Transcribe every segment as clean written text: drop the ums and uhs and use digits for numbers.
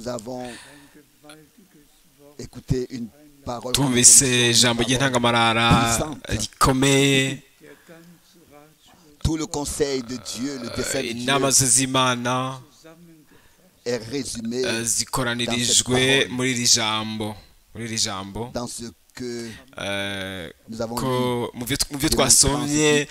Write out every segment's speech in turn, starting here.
Nous avons écouté une parole Tumvise ijambo ry'intangamarara rikomeye. Tout le conseil de Dieu, le dessein de Dieu Inama ze z'Imana est résumé zikoranirijwe muri iri jambo, muri iri jambo dans ce que nous avons ko mu byo twasomye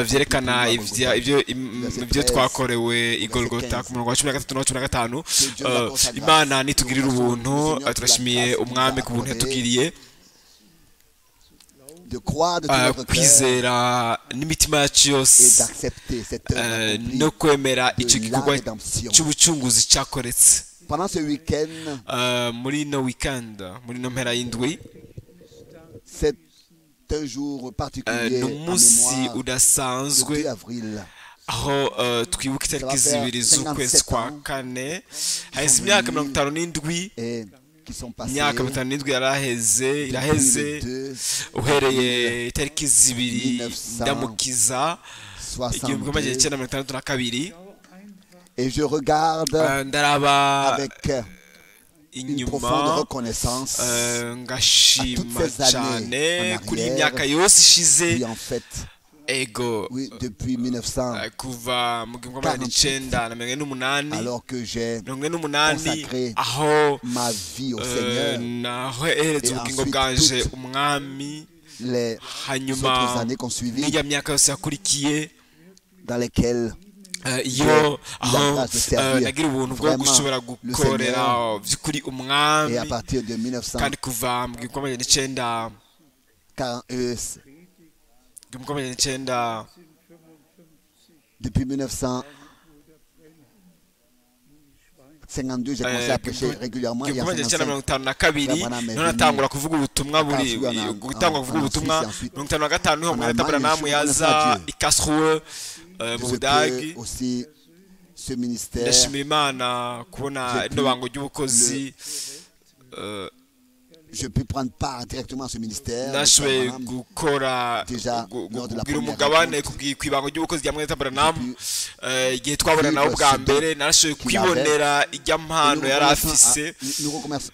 vyerekana ibyo twakorewe i Golgotha ku murongo wa 13 na 15. Imana nitugirira ubuntu. Turashimiye Umwami ku buntu yatugiriye de croire de tout notre cœur kwizera n'imitima yacu et yose d'accepter cette œuvre accomplie no kwemera icyo de la gikorwa rédemption. cy'ubucunguzi cyakoretse. Pendant ce week-end, Muri ino weekend, muri ino mpera y'indwi, c'est un jour particulier ni en umunsi mémoire le udasanzwe 2 avril. aho twibuka itariki 2 z'ukwezi kwa kane. Haheze imyaka 57. Et qui sont passés Imyaka 57 yaraheze, iraheze depuis le 2 uhereye itariki 2 ndamukiza 1962. Et je regarde Ndaraba avec une profonde inyuma reconnaissance. Ngashima À toutes ces cyane années en kuri iyi arrière, myaka yose ishize. Oui, en fait, Ego, oui, depuis 1900, kuva mu 1948, alors que j'ai 48, consacré aho ma vie au Seigneur, naheretse Et ubugingo ensuite, bwanje toutes Umwami, les hanyuma autres années qu'on suivit, n'ijya myaka yose yakurikiye, dans lesquelles iyo aho grâce de servir nagira ubuntu bwo vraiment gushobora le gukorera by'ukuri Umwami. Et à partir de 1940, Kandi kuva mu 1900, 1900, depuis 1952, j'ai commencé à prêcher régulièrement. Et en 55, 1952 niho natangura kuvuga ubutumwa, buri gutangwa kuvuga ubutumwa. 55 niho mwene Branham yaza i Karlsruhe mu de ce Budagi. que aussi ce ministère, Ndashimira Imana kubona J'ai rino bango ry'ubukozi je puis prendre part directement à ce ministère. Nashoboye Le Branham, gukora Déjà, lors de la kugira première umugabane rencontre, kw'ibango ry'ubukozi rya mwene Branham. Igihe twabona vivre nawe bwa ce don mbere, narashoboye qu'il avait. kwibonera ijya Et mpano nous yari remercions afise.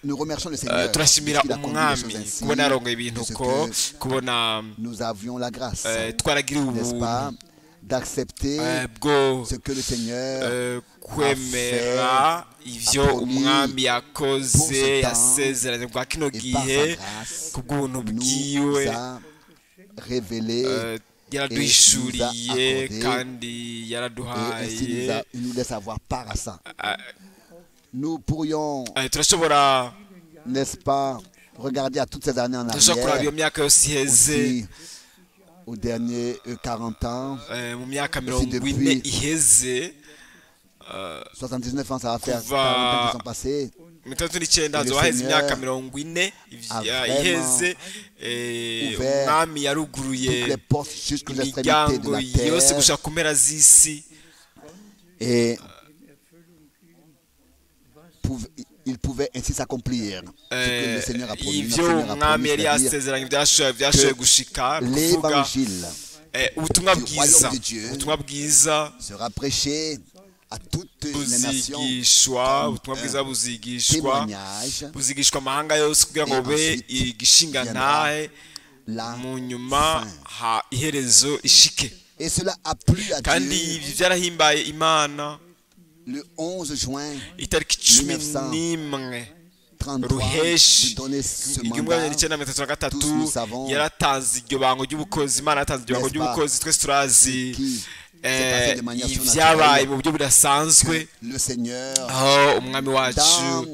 nous remercions le Seigneur Turashimira puisqu'il a conduit les Umwami choses ainsi, kubona yarongoye ibintu de ce uko, que kubona nous avions la grâce, twaragiriwe n'est-ce ubuntu pas, d'accepter bwo ce que le Seigneur kwemera ivyo a promis Umwami yakoze, pour ce temps, yasezeranye bwa kino et par gihe sa grâce kubw'ubuntu nous bwiwe a révélé yaraduhishuriye accordé, kandi et ainsi nous, yaraduhaye. il nous laisse avoir part à ça. Nous pourrions, Turashobora n'est-ce pas, regarder à toutes ces années en turashobora kuraba iyo arrière, myaka yose iheze, aussi aux derniers 40 ans, mu myaka Aussi 40 depuis iheze. 79 ans, ça va faire Kuva 40 ans qui sont passés. 69 Et le hazoba haheze Seigneur imyaka 40 a vraiment iheze. ouvert Umwami yaruguruye toutes les portes jusqu'aux extrémités de imiryango la yose terre gushika ku mpera z'isi. Et il pouvait ainsi s'accomplir ce que le Seigneur a promis. Notre Ivyo Seigneur a Umwami promis, yari c'est-à-dire yasezeranye byashoboye gushika, ni ukuvuga l'évangile ubutumwa du bwiza, royaume de Dieu ubutumwa bwiza sera prêché à toutes les nations buzigishwa, comme ubutumwa un bwiza buzigishwa, témoignage. buzigishwa amahanga yose kugira ngo Et bube ensuite igishingantahe, La mu nyuma fin. ha iherezo ishike. Et cela a plu à Kandi Dieu ibyo byarahimbaye Imana. le 11 juin Itariki 11 33 Ruheshi de donner ce igihumbi magana mandat. cyenda 33 Tous nous savons, yaratanze iryo bango ry'ubukozi. Imana yatanze iryo bango n'est-ce pas, ry'ubukozi. Twese turazi qui s'est passé de manière ibyabaye surnaturelle, mu buryo budasanzwe, le Seigneur aho Umwami wacu dans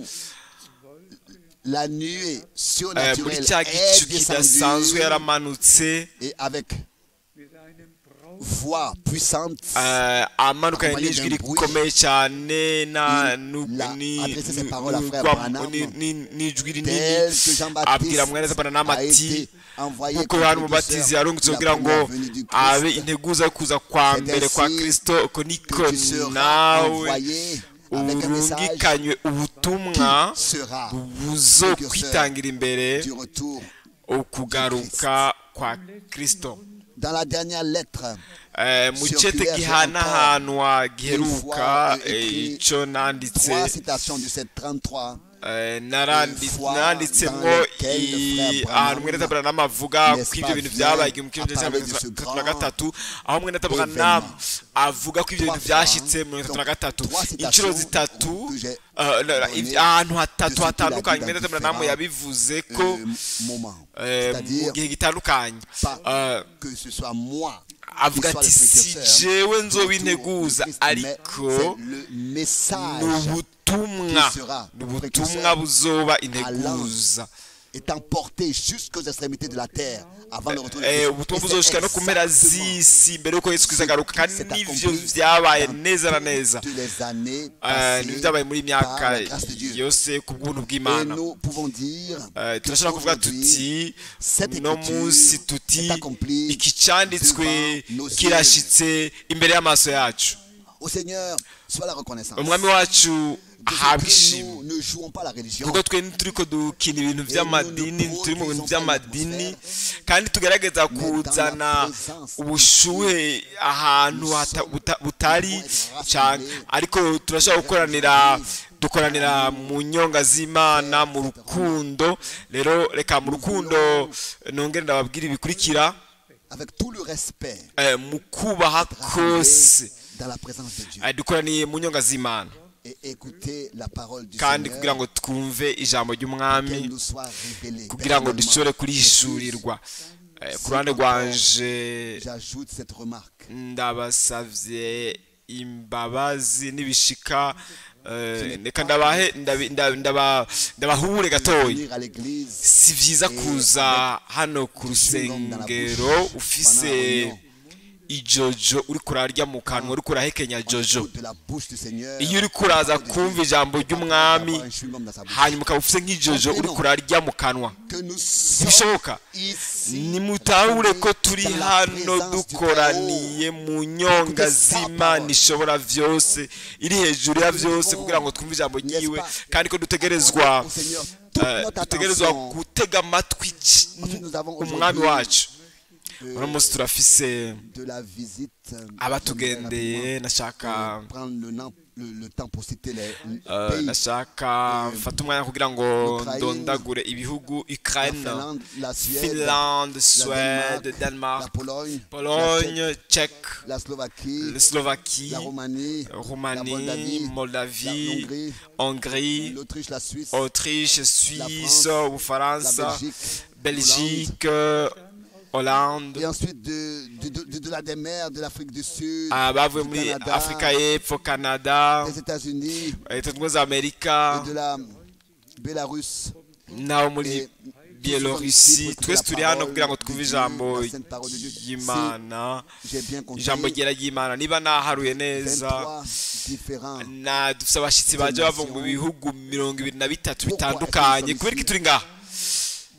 la nuée muri surnaturelle cya est gicu kidasanzwe descendu yaramanutse et avec voix puissante amanukanye accompagné n'ijwi d'un bruit, rikomeye cyane il a adressé ses paroles à frère Branham, n'ijwi rinini, tel que Jean-Baptiste abwira mwene Branham a ati été envoyé nk'uko comme Yohana précurseur Umubatizi yarungutse de la kugira ngo première venue du abe Christ, integuza yo kuza kwa c'est mbere kwa ainsi Kristo, uko niko que tu seras nawe envoyé avec un message urungikanywe ubutumwa qui sera buzokwitangira imbere du retour. ukugaruka kwa Kristo. Dans la dernière lettre Mu cete gihanahanwa giheruka, ico nanditse, Trois citations du 733. Naranditsemwo ahantu mwene Branham avuga ko ibyo bintu byabaye 1933, aho mwene Branham avuga ko ibyo bintu byashitse mu 1933 inshuro zitatu, ahantu hatatu hatandukanye mwene Branham yabivuze ko Moment. mu C'est-à-dire gihe gitandukanye. Pas que ce soit moi Avuga qui soit ati le si précurseur jewe du nzobinteguza, retour du Christ, mais ariko c'est le message ni ubutumwa, qui sera ni ubutumwa précurseur buzoba integuza étant porté jusqu'aux extrémités de la terre avant le retour de Christ. Ubutumwa Et c'est buzoshika no ku mpera exactement z'isi mbere yuko Yesu Kristo agaruka, kandi s'est nivyo accompli vyabaye dans neza na neza. toutes les années Nivyo passées vyabaye muri par myaka la grâce de Dieu. yose ku bw'ubuntu Et bw'Imana. nous pouvons dire que Turashobora kuvuga aujourd'hui, tuti cette no écriture munsi tuti est accomplie iki canditswe devant nos yeux. kirashitse imbere y'amaso yacu. Au Seigneur soit la reconnaissance. Umwami wacu De ce ahabwa que ishimwe, nous ne jouons pas la religion. kuko twe ntituriko dukina ibintu by'amadini, turi mu bintu by'amadini kandi tugerageza kuzana ubushuhe ahantu butari cyane, ariko turashobora gukoranira, dukoranira mu nyonga z'Imana mu rukundo. Rero reka mu rukundo nongere ndababwira ibikurikira. Avec tout le respect, Mu kubaha kose, dans la présence de Dieu dukoraniye mu nyonga z'Imana et écouter la parole du kandi kugira Seigneur, ngo twumve ijambo ry'Umwami, qu'elle nous soit révélée. kugira ngo Personnellement, dushobore kurihishurirwa. Ku ruhande rwanje, j'ajoute cette remarque. ndabasavye imbabazi n'ibishika, reka ndabahe ndabahure gatoya. Venir à l'église Si vyiza kuza hano ku rusengero ufise ijojo uriko urarya mu kanwa, uriko urahekenya on jojo. écoute de la bouche du Seigneur. Iyo uriko uraza kumva ijambo ry'Umwami, Avoir un chewing-gum dans sa bouche. hanyuma ukaba ufise nk'ijojo uriko urarya mu kanwa, Que nous sommes ntibishoboka. ici Nimutahure ko turi dans la hano présence du Très-Haut. dukoraniye mu nyonga z'Imana ishobora vyose, iri hejuru ya vyose, kugira ngo twumve ijambo ryiwe, kandi ko dutegerezwa Au Seigneur toute notre dutegerezwa attention. gutega amatwi Ensuite, nous avons Umwami aujourd'hui wacu. Uno munsi turafise de la visite. abatugendeye. Nashaka Prendre le temps pour citer les pays. Nashaka mfate umwanya kugira ngo Ukraine, ndondagure ibihugu: La Ukraine, Finlande, la Suède, Finlande, la Suède, Danemark, Danemark, la Pologne, la Tchèque, Pologne, Tchèque, la Slovaquie, Slovaquie, la Roumanie, la Roumanie, Moldavie, la Moldavie, Hongrie, Hongrie, l'Autriche, la Suisse, Autriche, Suisse, France, la Ubufaransa, Belgique, Belgique, Hollande, et ensuite de la des mers de l'Afrique du Sud, abavuye du muri Canada, Afurika y'Epfo, Canada, des États-Unis Leta Zunze Ubumwe za Amerika et de la Bélarus. n'abo muri Et Bielorusi. Twese turi hano kugira ngo twumve ijambo La sainte parole de Dieu. ry'Imana, J'ai bien compté ijambo ryera ry'Imana. Niba naharuye neza, 23 différents. Na dufise abashitsi baje bava mu bihugu 23 bitandukanye. Kubera iki turi ngaha?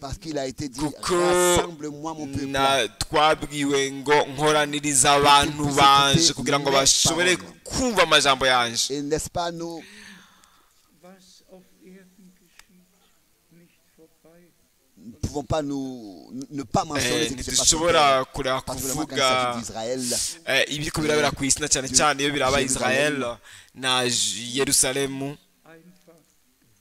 Parce qu'il a été dit, Kuko rassemble-moi mon peuple. Na twabwiwe ngo nkoraniriza abantu banje kugira ngo bashobore kumva amajambo yanje. Et n'est-ce pas nous Was auf Erden geschieht, nicht vorbei. ne pouvons pas nous ne pas mentionner ce qui se passe sur Ntidushobora terre, kureba particulièrement quand il kuvuga s'agit d'Israël. Ibiriko birabera ku isi, na cyane cyane iyo biraba Israel na Yerusalemu. Einfach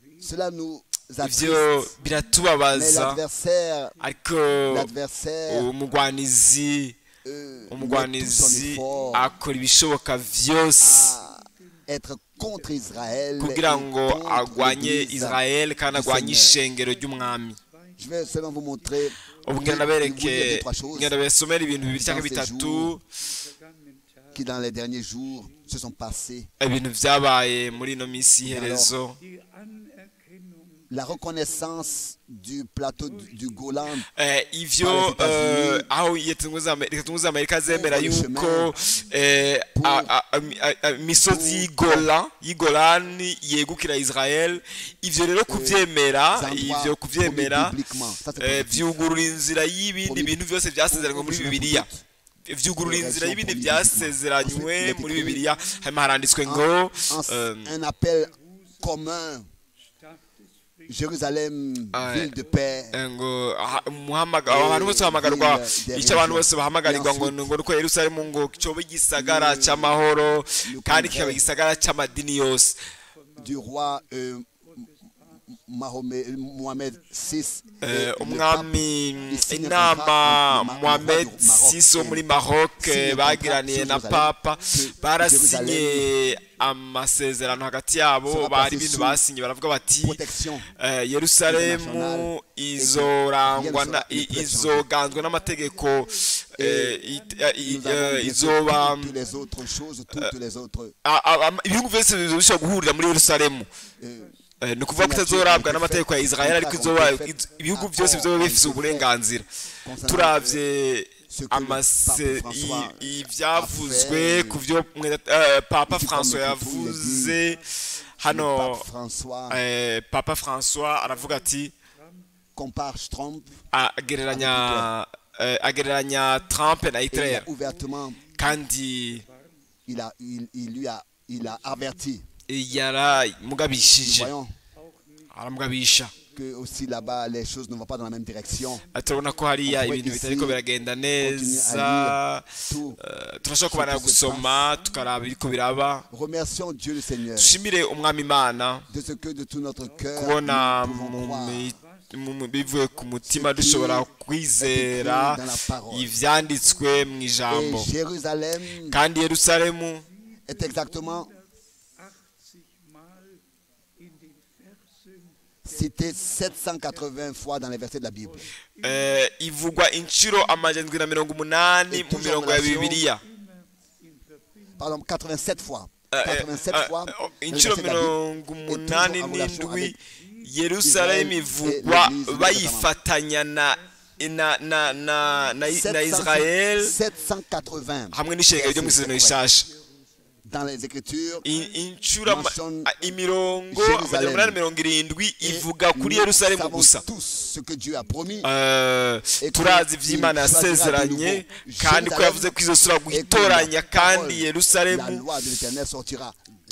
weh. Cela nous Ivyo attriste. Mais biratubabaza, l'adversaire, ariko l'adversaire umugwanizi, met tout son umugwanizi effort akora ibishoboka vyose à être contre Israël kugira et ngo contre agwanye l'Église Israel kandi du agwanye Seigneur. ishengero ry'Umwami. Je vais seulement vous montrer, Ubu ngira vous ndabereke, dire deux, trois choses ngira ndabasomere ibintu bibiri cyangwa Dans ces bitatu, jours, Vergangenen Tage, qui dans les derniers jours se sont passées. ibintu vyabaye muri ino minsi y'iherezo. die Anerkennung La reconnaissance du plateau du Golan Ivyo Par les États-Unis. aho Leta Zunze Ubumwe za Amerika zemera Ouvre le yuko imisozi y'Igolani yegukira Israel. Ivyo rero kuvyemera, endroits ivyo kuvyemera promis publiquement. Ça, c'est positif. vyugurura inzira y'ibindi Promis- bintu vyose vyasezeranywe muri Ouvre le chemin Bibiliya, pour vyugurura inzira Raison y'ibindi promis vyasezeranywe publiquement. muri Bibiliya. Hanyuma haranditswe ngo Un appel commun Stadt des Jérusalem, ville de paix, ngo abantu bose bahamagarwa, icyo abantu bose bahamagarirwa ngo ngo nuko Yerusalemu ngo cyobe igisagara cy'amahoro kandi kikaba igisagara cy'amadini yose. Du roi Mohamed VI, umwami inama Mohamed VI wo muri Maroc bagiraniye na Papa, barasinye amasezerano hagati yabo, bari ibintu basinye baravuga bati Yerusalemu izorangwa izoganzwa n'amategeko, izoba ibihugu byose bishobora guhurira muri Yerusalemu. Ni ukuvuga ko itazorabwa n'amategeko ya Israel, ariko ibihugu byose bizoba bifite uburenganzira. Turavye ivyavuzwe ku byo Papa François yavuze hano, Papa François aravuga ati agereranya Trump na Hitler, kandi yaramugabishije, aramugabisha. Turabona ko hariya ibintu bitariko biragenda neza. Turashobora kubana gusoma tukaraba ibiriko biraba. Dushimire Umwami Imana kubona bivuye ku mutima dushobora kwizera ivyanditswe mu ijambo. Kandi Yerusalemu cité 780 fois dans les versets de la Bible. Ivugwa inshuro 780 mu mirongo ya Bibiliya. Pardon, 87 fois. 87 fois. Inshuro 87 Yerusalemu ivugwa bayifatanya na Israel 780 hamwe n'ishengero ryo mu Isezerano Rishasha. Dans les Écritures, inshuro imirongo 870 ivuga kuri Yerusalemu gusa. Turazi ivy'Imana yasezeranye kandi ko yavuze ko izosubira gutoranya kandi Yerusalemu,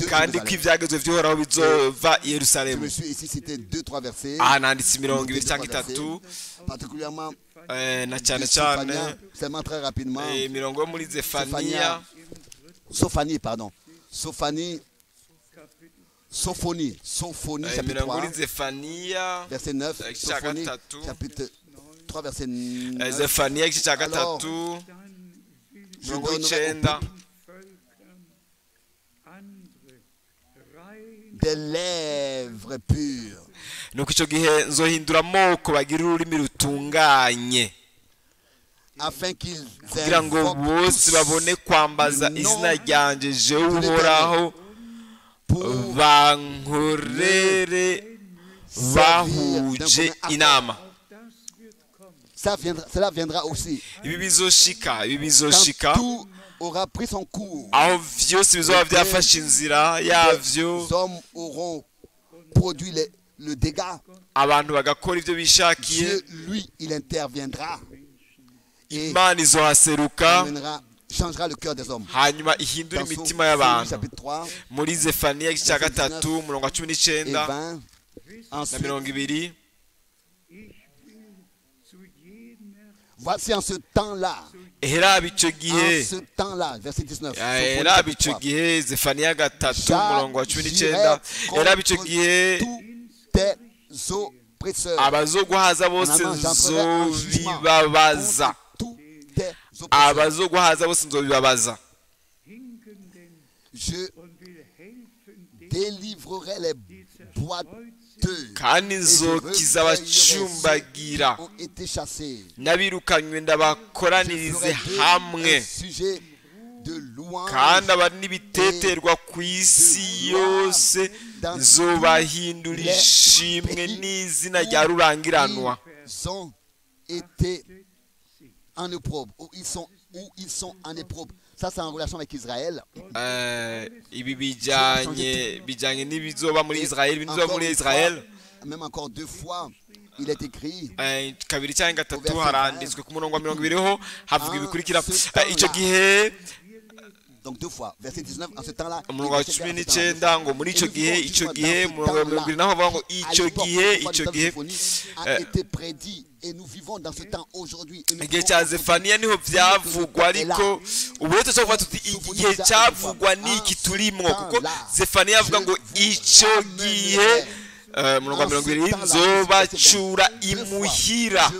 kandi ko ivyagezwe vy'Uhoraho bizova Yerusalemu. Aha nanditse imirongo 2 cyangwa 3, na cyane cyane imirongo yo muri Zefaniya, Sophonie, pardon. Sophonie, Sophonie, Sophonie, chapitre 3, verset 9, Sophonie, chapitre 3, verset 9. Alors, je donnerai au peuple des lèvres pures. Nuko icyo gihe nzohindura amoko bagira ururimi rutunganye, afin qu'ils kugira ngo bose babone kwambaza izina ryanjye jewe Uhoraho, bankorere bahuje inama. Cela viendra aussi. Ibi bizoshika, ibi bizoshika tout aura pris son cours. Aho vyose bizoba byafashe inzira yavyo, les hommes auront produit le dégât. Abantu bagakora ivyo bishakiye. Dieu, lui, il interviendra. Imana izohaseruka, changera le cœur des hommes. Hanyuma ihindura imitima y'abantu. Muri Zefaniya igice cya 3 umurongo wa 19 na 20. Voici en ce temps-là. Herabe icyo gihe. En ce temps-là, verset 19. Herabe icyo gihe, Zefaniya 3 umurongo wa 19. Herabe icyo gihe, abazoguhaza bose nzobibabaza. Abazoguhaza bose nzobibabaza. Je délivrerai les boiteux. Kandi nzokiza abacumbagira n'abirukanywe ndabakoranirize hamwe, kandi aba n'ibiteterwa ku isi yose nzobahindura ishimwe n'izina rya rurangiranwa. En épreuve, où ils sont en épreuve. Ça, c'est en relation avec Israël. Ibi bijanye n'ibizoba muri Israël, ibizoba muri Israël. Même encore deux fois, il est écrit. Kabiri cyangwa gatatu haranditswe ku murongo wa 20 ho havuga ibikurikira. Icyo gihe Donc deux fois, verset 19, en ce temps-là, Umurongo wa 19 ngo muri ico gihe, ico gihe, umurongo wa 20 naho bavuga ngo ico gihe, ico gihe a été prédit et nous vivons dans ce temps aujourd'hui. Igihe cya Zefaniya niho byavugwa, ariko ubu rero tuvuga tuti igihe cyavugwa niki turimwo, kuko Zefaniya avuga ngo ico gihe, umurongo wa 20, nzobacura imuhira,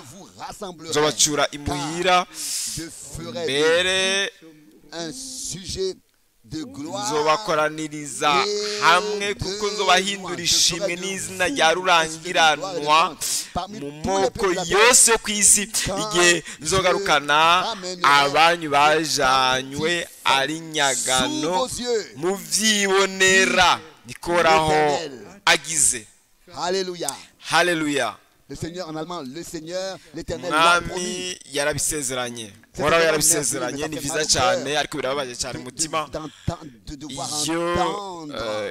nzobacura imuhira mbere nzobakoraniriza hamwe, kuko nzobahindura ishimwe n'izina rya rurangiranwa mu moko yose yo ku isi, igihe nzogarukana abanyu bajanywe ari nyagano muvyibonera, nikoraho agize. Haleluya, haleluya. Le Seigneur en allemand, le Seigneur, l'Éternel l'a promis. Mwami yarabisezeranye, Uhoraho yarabisezeranye. Ni vyiza cyane, ariko birababaje cyane umutima iyo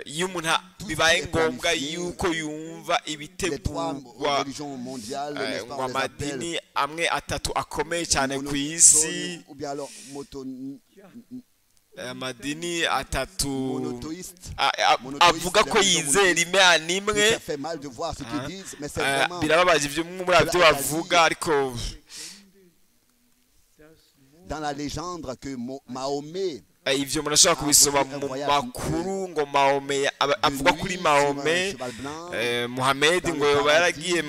iyo umuntu bibaye ngombwa yuko yumva ibitegurwa ngo amadini amwe atatu akomeye cyane ku isi, amadini atatu avuga ko yizera Imana imwe, birababaje ibyo muri byo bavuga, ariko dans la légende que Mahomet ivyo murashobora kubisoma mu makuru ngo Mahome avuga kuri Mahome, Muhammad ngo yoba yaragiye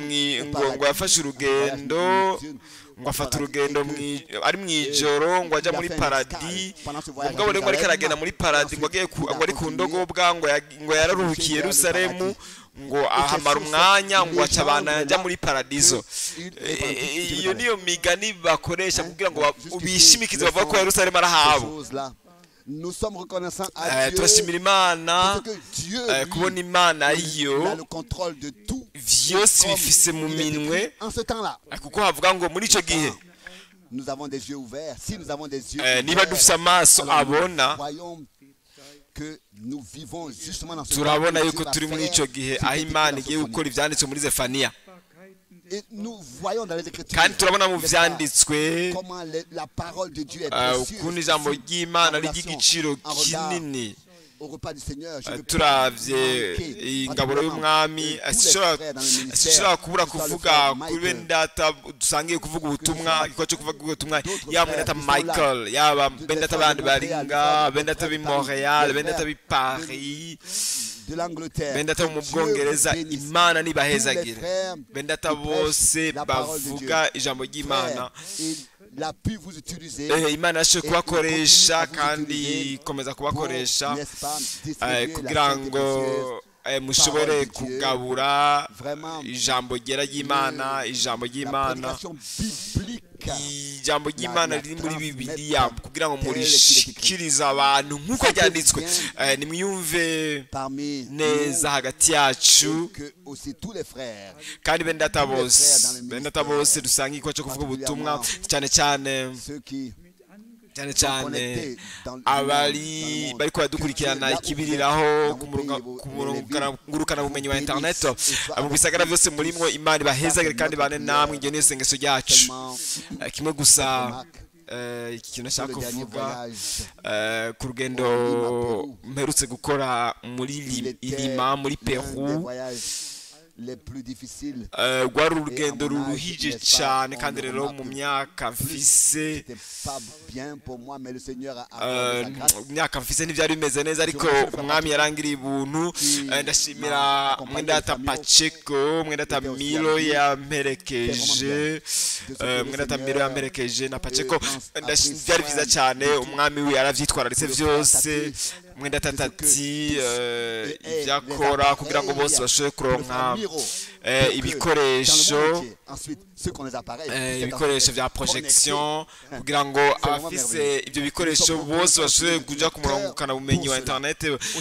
ngo yafashe urugendo, ngo afata urugendo ari mw'ijoro ngo ajya muri paradis, ubwo rero ngo ariko aragenda muri paradis, ngo agiye ngo ari ku ndogobwa, ngo yararuhukiye Yerusalemu, ngo ahamara umwanya, ngo aca abantu ajya muri paradizo. Iyo niyo migani bakoresha kugira ngo bishimikize bavuga ko Yerusalemu ari ahabo. Nous sommes reconnaissants à Dieu. Turashimira Imana kubona Imana yo vyose bifise mu minwe, kuko havuga ngo muri ico gihe nous avons des yeux ouverts. Si nous avons des yeux ouverts, niba dufise amaso abona, que nous vivons justement dans ce turabona yuko turi muri ico gihe aho Imana igiye gukora ivyanditswe muri Zefaniya. Et nous voyons dans les Écritures kandi turabona mu vyanditswe comment la parole de Dieu est précieuse, ukuntu ijambo ry'Imana ari ry'igiciro kinini. Au repas du Seigneur, je turavye ingaburo y'umwami, sinshobora kubura kuvuga kuri bene data dusangiye kuvuga ubutumwa, igikorwa cyo kuvuga ubutumwa, yaba mwene data Michael, yaba bene data bandi baringa, bene data b'i Montreal, bene data b'i Paris, bene data mu Bwongereza, Imana nibahezagire bene data bose bavuga ijambo ry'Imana. Imana yashoboye kubakoresha kandi ikomeza kubakoresha kugira ngo mushobore kugabura ijambo ryera ry'Imana, ijambo ry'Imana, ijambo ry'Imana riri muri Bibiliya, kugira ngo murishikirize abantu nk'uko ryanditswe. Nimwiyumve neza hagati yacu, kandi bene data bose, bene data bose dusanga igikorwa cyo kuvuga ubutumwa, cyane cyane cyane cyane abari bariko badukurikirana ikibiriraho ku murongo ngurukana bumenyi wa internet mu bisagara byose murimwo, Imana ibahezagire kandi bane namwe. Iryo ni isengesho ryacu. Kimwe gusa iki kintu nshaka kuvuga ku rugendo mperutse gukora muri Lima muri Peru, rwari urugendo ruruhije cyane, kandi rero mu myaka mfise ntibyari bimeze neza, ariko umwami yarangiriye ubuntu. Ndashimira mwendata Pacheco, mwendata Milo yamperekeje, mwendata Milo yamperekeje na Pacheco, byari byiza cyane. Umwami we yaravyitwararitse byose, mwendata Tati ivyakora kugira ngo bose bashobore kuronka ibikoresho, ibikoresho vya projection, kugira ngo abafise ibyo bikoresho bose bashobore kuja ku murongo bumenyi wa internet.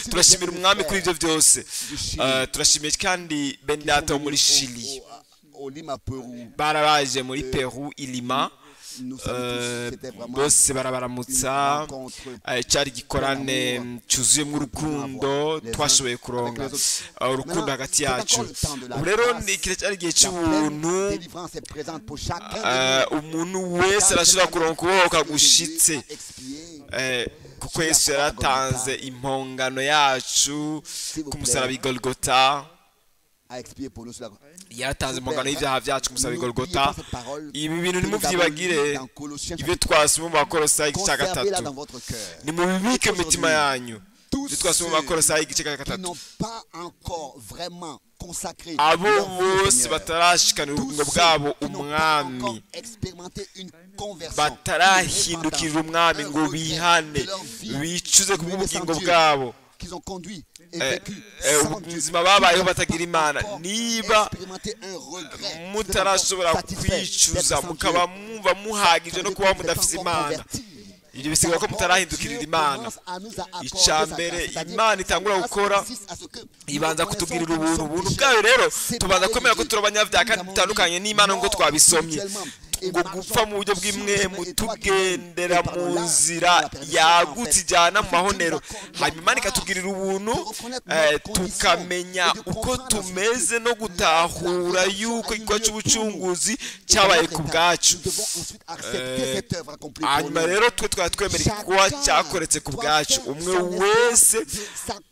Turashimira umwami kuri ibyo byose. Turashimiye kandi bene data wo muri Chili barabaje muri Peru i Lima. Bose barabaramutsa. Cyari igikorane cyuzuyemo urukundo, twashoboye kuronga urukundo hagati yacu. Ubu rero cyari igihe cy'ubuntu, umuntu wese arashobora kuronka ukubohoka gushitse, kuko Yesu yaratanze impongano yacu ku musaraba i Golgota. Yaratanze impongano y'ibyaha byacu ku musaraba i Golgota. Ibi bintu ntimubyibagire, ibyo twasoma mu Bakolosayi igice cya 3, nimubibike mu mitima yanyu. Ibyo twasoma mu Bakolosayi igice cya 3, abo bose batarashikanira ubugingo bwabo umwami, batarahindukirira umwami ngo bihane, bicuze ku bw'ubugingo bwabo, ubuzima babayeho batagira Imana. Niba mutarashobora kwicuza, mukaba mwumva muhagije no kubaho mudafise Imana, ibyo bisigura ko mutarahindukirira Imana. Icya mbere Imana itangura gukora, ibanza kutugirira ubuntu. Ubuntu bwayo rero tubanza kwemera ko turi abanyabyaha kandi dutandukanye n'Imana nk'uko twabisomye, ngo gupfa mu buryo bw'imwemu tugendera mu nzira yagutse ijyana mu mahonero. Hanyuma Imana ikatugirira ubuntu, tukamenya uko tumeze no gutahura yuko igikorwa cy'ubucunguzi cyabaye ku bwacu. Hanyuma rero twe twaba twemera igikorwa cyakoretse ku bwacu. Umwe wese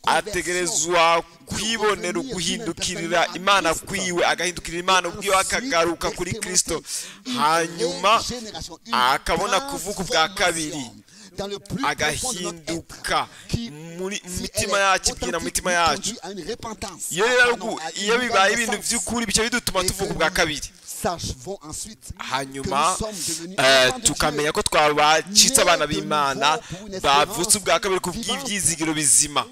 ategerezwa kwibonera uguhindukirira Imana kwiwe, agahindukirira Imana ubwiwe, akagaruka kuri Kristo, hanyuma akabona kuvuka ubwa kabiri, agahinduka muri mitima yacu, ibwira mu mitima yacu. Iyo rero iyo bibaye ibintu by'ukuri, bica bidutuma tuvuka ubwa kabiri, hanyuma tukamenya ko twabacitse abana b'Imana, bavutse ubwa kabiri ku bw'ibyizigiro bizima.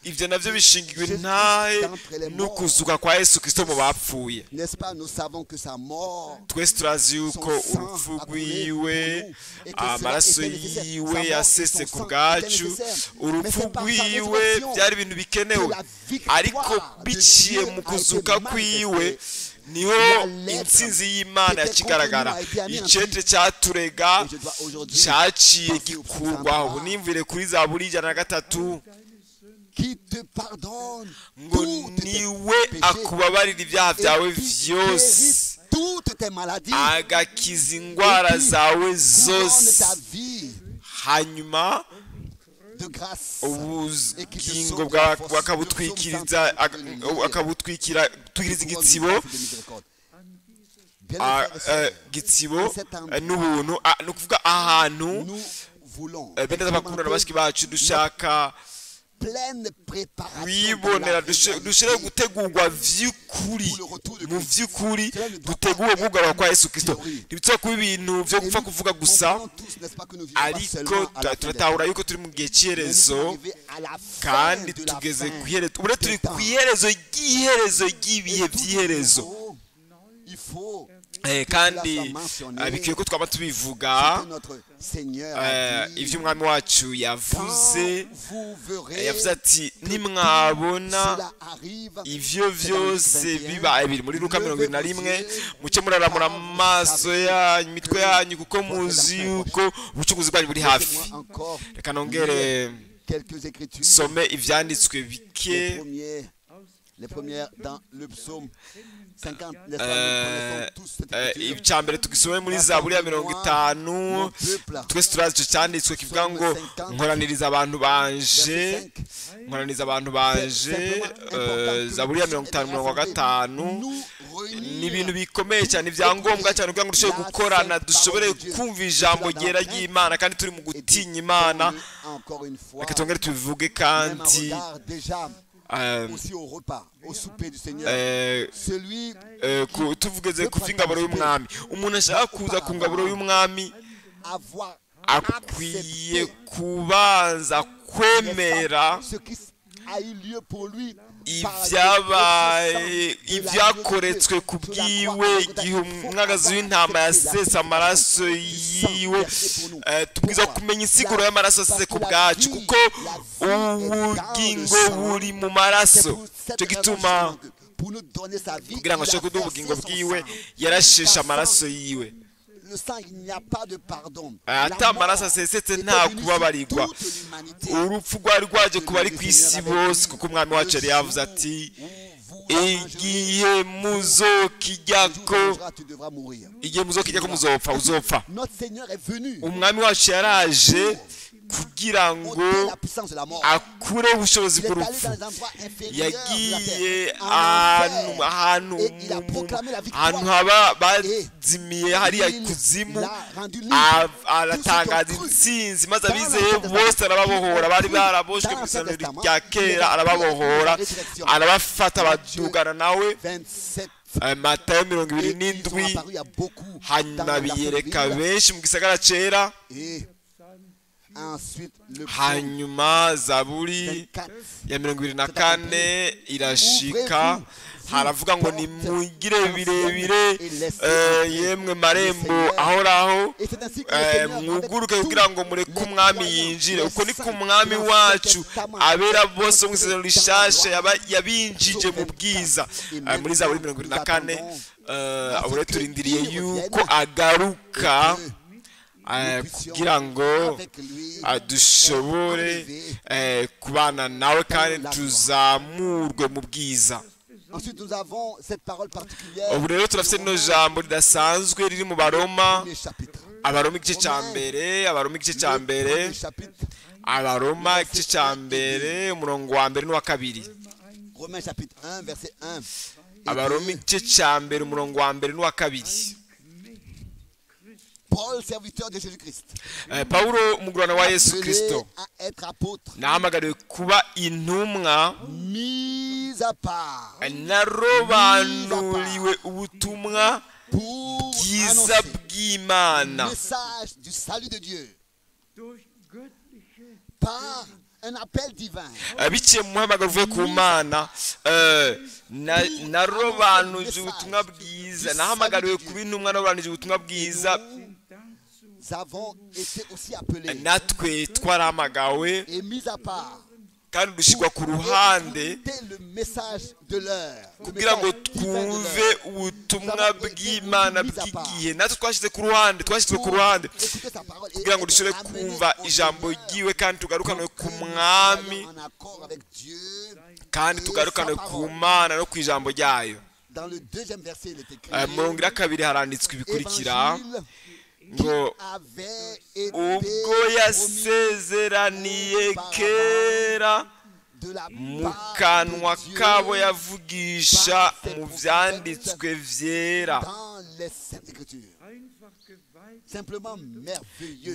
Ibyo nabyo bishingirwa intahe no kuzuka kwa Yesu Kristo mu bapfuye. Twese turazi yuko urupfu rwiwe, amaraso yiwe yasese ku bwacu, urupfu rwiwe byari ibintu bikenewe, ariko biciye mu kuzuka kwiwe niho intsinzi y'Imana yakigaragara. Icete cyaturega cyaciye gikurwaho. Nimvire kuri Zaburi 103 ngo niwe akubabarira ibyaha byawe byose, agakiza indwara zawe zose, hanyuma ubugingo bwakabutwikiriza, akabutwikira twikiriza igitsibo, gitsibo n'ubuntu. Ni ukuvuga ahantu bene bakundana bashiki bacu dushaka kwibonera, dushire gutegurwa vy'ukuri, mu vy'ukuri duteguwe kugaruka kwa Yesu Kristo. Ntibitse kuba ibintu vyo gupfa kuvuga gusa, ariko turatahura yuko turi mu gihe cy'iherezo, kandi tugeze ku iherezo. Ubu turi ku iherezo ry'iherezo ry'ibihe by'iherezo, kandi bikwiye ko twaba tubivuga ibyo umwami wacu yavuze. Yavuze ati nimwabona ivyo vyose bibaye, biri muri Luka 21, muce muraramura amaso yanyu, imitwe yanyu, kuko muzi yuko ubucunguzi bwanyu buri hafi. Reka nongere some ivyanditswe bike. Les premières dans le psaume 50, n'est-ce pas, nous connaissons tous cette écriture. Icya mbere tugisome muri Zaburi ya 50, twese turazi icyo cyanditswe kivuga ngo nkoraniriza abantu banje, nkoraniriza abantu banje. Zaburi ya 50 ni ibintu bikomeye cyane, ibyangombwa cyane kugira ngo dushobore gukorana, dushobore kumva ijambo ryera ry'Imana, kandi turi mu gutinya Imana. Reka twongere tubivuge kandi tuvugeze ku by'ingaburo y'umwami. Umuntu ashaka kuza ku ngaburo y'umwami akwiye kubanza kwemera ibyabaye, ibyakoretswe ku bwiwe igihe umwagazi w'intama yasesa amaraso yiwe. Tubwiza kumenya insiguro y'amaraso asese ku bwacu, kuko ubugingo buri mu maraso. Cyo gituma Kugira ngo ashobore kuduha ubugingo bwiwe, yarasheshe amaraso yiwe. Ata amaraso asesetse nta kubabarirwa. Urupfu rwari rwaje ku bari ku isi bose, kuko umwami wacu yari yavuze ati igihe muzokijyako, igihe muzokijyako muzopfa, uzopfa. Umwami wacu yaraje kugira ngo akure ubushobozi bw'urupfu. Yagiye ahantu haba bazimiye hariya ikuzimu, aratangaza intsinzi, maze abizeye bose arababohora. Bari baraboshwe mu isezerano rya kera, arababohora, arabafata, badugana nawe. Matayo 27. Hanyuma biyereka benshi mu gisagara cera. Hanyuma Zaburi ya 24 irashika, haravuga ngo nimugire birebire yemwe marembo ahoraho, mwuguruke kugira ngo mureke umwami yinjire. Uko niko umwami wacu abera bose mu isezerano rishasha yabinjije mu bwiza. Muri Zaburi 24 abo turindiriye yuko agaruka kugira ngo dushobore kubana nawe kandi tuzamurwe mu bwiza. Ubu rero turafite rino jambo ridasanzwe riri mu Baroma, Abaroma igice cya mbere, Abaroma igice cya mbere, Abaroma igice cya mbere, umurongo wa mbere n'uwa kabiri. Abaroma igice cya mbere, umurongo wa mbere n'uwa kabiri. Paul, serviteur de Jésus-Christ. Paulo umugurana wa Yesu Kristo nahamagariwe kuba intumwa, narobanuriwe ubutumwa bwiza bw'Imana biciye mu muhamagaro uvuye ku Mana. Narobanuje ubutumwa bwiza, nahamagariwe kuba intumwa, narobanuje ubutumwa bwiza. Natwe twarahamagawe kandi dushyirwa ku ruhande kugira ngo twumve ubutumwa bw'Imana bw'igihe. Natwe twashyize ku ruhande, twashyizwe ku ruhande kugira ngo dushobore kumva ijambo ryiwe kandi tugarukanwe ku mwami, kandi tugarukanwe ku Mana no ku ijambo ryayo. Murongo wa kabiri haranditswe ibikurikira ngo ubwo yasezeraniye kera mu kanwa kabo yavugisha mu byanditswe vyera.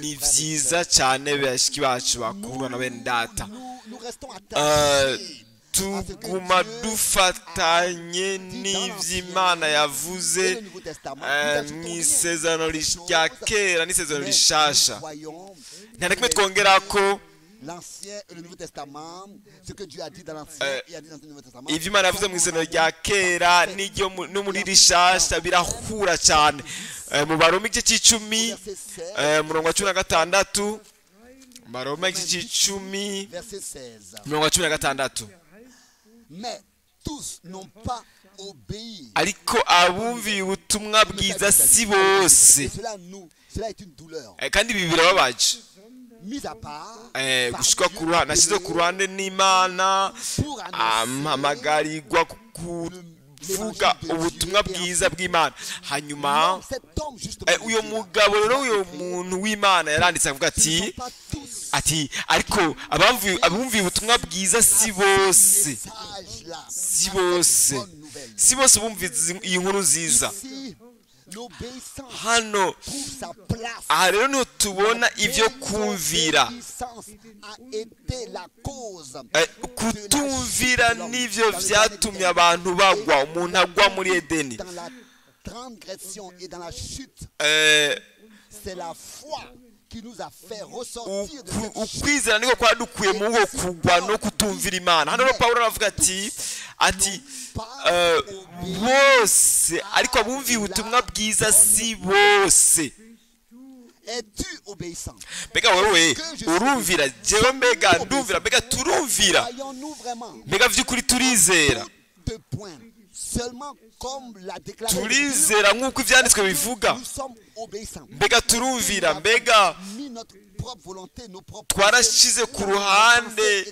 Ni vyiza cyane bashiki bacu bakundwa na bene data, tuguma dufatanye n'ivy'Imana yavuze mu isezerano rya kera n'isezerano rishasha. Nta na kimwe twongera ko ivyo Imana yavuze mu isezerano rya kera n'iryo no muri rishasha birahura cyane. Mu Baroma igice c'icumi, umurongo wa 16, Baroma igice c'icumi, umurongo wa 16. Mais tous n'ont pas obéi. Ariko abumviye ubutumwa bwiza si bose. Kandi ibi birababaje. Gushika ku ruhande, nashyize ku ruhande n'Imana, ampamagarirwa kuvuga ubutumwa bwiza bw'Imana. Hanyuma uyo mugabo rero, uyo muntu w'Imana yaranditse avuga ati ariko abumviye ubutumwa bwiza si bose, si bose, si bose bumviye iyi nkuru nziza. Hano aha rero niho tubona ibyo kumvira. Kutumvira nivyo vyatumye abantu bagwa, umuntu agwa muri Edeni. Ukwizera niko kwadukuye mu ngo kugwa no kutumvira Imana. Hano Paulo aravuga ati bose, ariko abumviye ubutumwa bwiza si bose. Mbega wewe urumvira? Jewe mbega ndumvira, mbega turumvira, mbega vy'ukuri turizera. Turizera nk'uko ibyanditswe bivuga? Mbega turumvira? Mbega twarashyize ku ruhande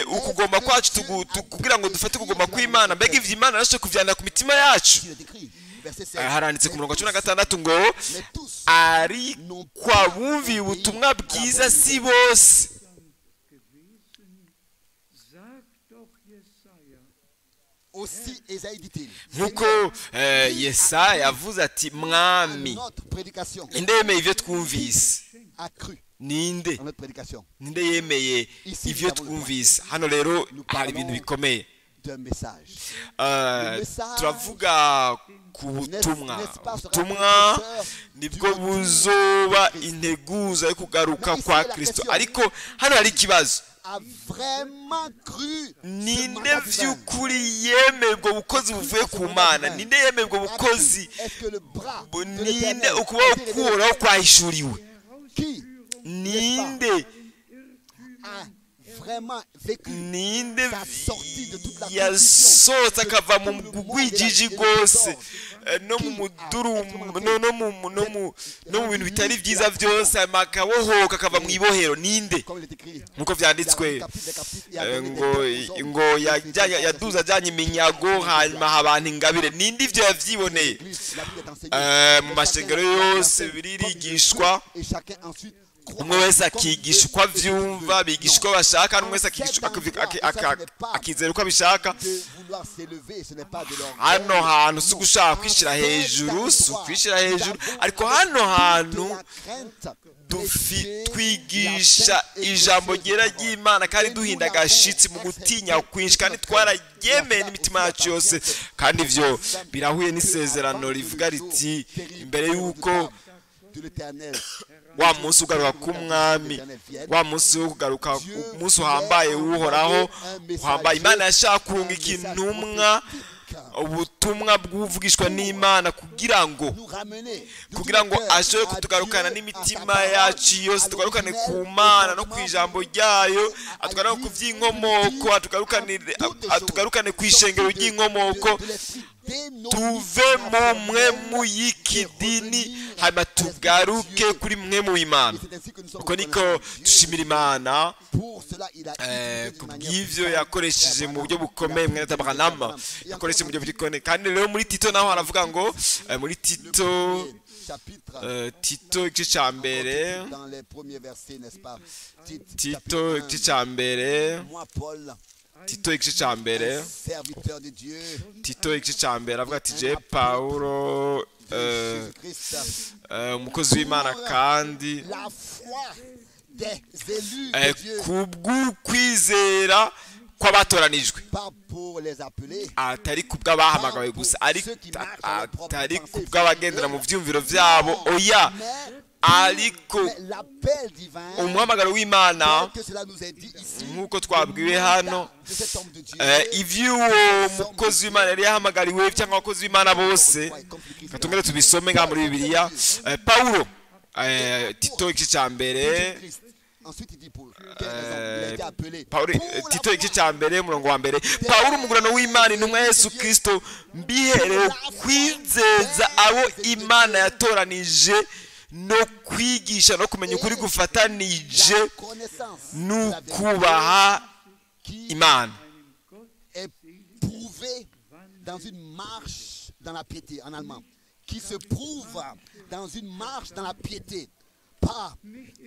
ukugomba kwacu kugira ngo dufate ukugomba kw'Imana? Mbega ivyo Imana yarashoboye kuvyandika ku mitima yacu? Haranditse ku murongo wa 16 ngo ariko abumviye ubutumwa bwiza si bose. Nk'uko Yesaya yavuze ati mwami, inde yemeye ivyo twumvise? Ninde ninde yemeye ivyo twumvise? Hano rero hari ibintu bikomeye. Turavuga ku butumwa. Ubutumwa nibwo buzoba integuza yo kugaruka kwa Kristo. Ariko hano hari ikibazo. Ninde vy'ukuri yemeye ubwo bukozi buvuye ku Mana? Ninde yemeye ubwo bukozi? Ninde ukuboko k'Uhoraho kwahishuriwe? Ninde ninde yasohotse akava mu rwijiji rwose no mu mudurumu no mu bintu bitari byiza byose, akabohoka akava mu ibohero? Ninde? Nkuko vyanditswe ngo yaduze ajyanye iminyago hanyuma abantu ingabire. Ninde ivyo yavyiboneye? Mu mashengero yose birigishwa, umwe wese akigisha uko avyumva, bigisha uko bashaka, n'umwe wese akizera uko abishaka. Hano hantu si ugushaka kwishyira hejuru, si ukwishyira hejuru, ariko hano hantu twigisha ijambo ryera ry'Imana kandi duhinda agashitsi mu gutinya kwinshi, kandi twararyemeye n'imitima yacu yose. Kandi ivyo birahuye n'isezerano rivuga riti imbere y'uko wa munsi ugaruka k'umwami, wa munsi wo kugaruka, umunsi uhambaye w'Uhoraho uhambaye. Imana yashaka kurungika intumwa, ubutumwa bw'uvugishwa n'Imana kugira ngo ashobore kutugarukana n'imitima yacu yose, tugarukane ku Mana no ku ijambo ryayo, atugarukane ku by'inkomoko, atugarukane ku ishengero ry'inkomoko, tuve mu mwemu y'ikidini hanyuma tugaruke kuri mwemu w'Imana. Uko niko dushimira Imana kubw'ivyo yakoresheje mu buryo bukomeye mwene Branham yakoresheje mu buryo bukomeye. Kandi rero muri Tito naho haravuga ngo muri Tito Tito igice ca mbere, Tito igice ca mbere, Tito igice ca mbere, Tito igice ca mbere avuga ati je Paulo umukozi w'Imana kandi kubw'ukwizera kw'abatoranijwe, atari kubw'abahamagawe gusa, atari kubw'abagendera mu vyumviro vyabo, oya, ariko umuhamagaro w'Imana nk'uko twabwiwe hano, ivy'uwo mukozi w'Imana yari yahamagariwe cyangwa abakozi b'Imana bose, katongere tubisome ngaha muri Bibiliya. Paulo Tito igice ca mbere, Tito igice ca mbere umurongo wa mbere, Paulo umugurano w'Imana intumwa ya Yesu Kristo, mbiherewe kwizeza abo Imana yatoranije no kwigisha no kumenya ukuri gufatanije n'ukubaha Imana. Dans une marche dans la piété, en allemand, qui se prouve dans une marche dans la piété, par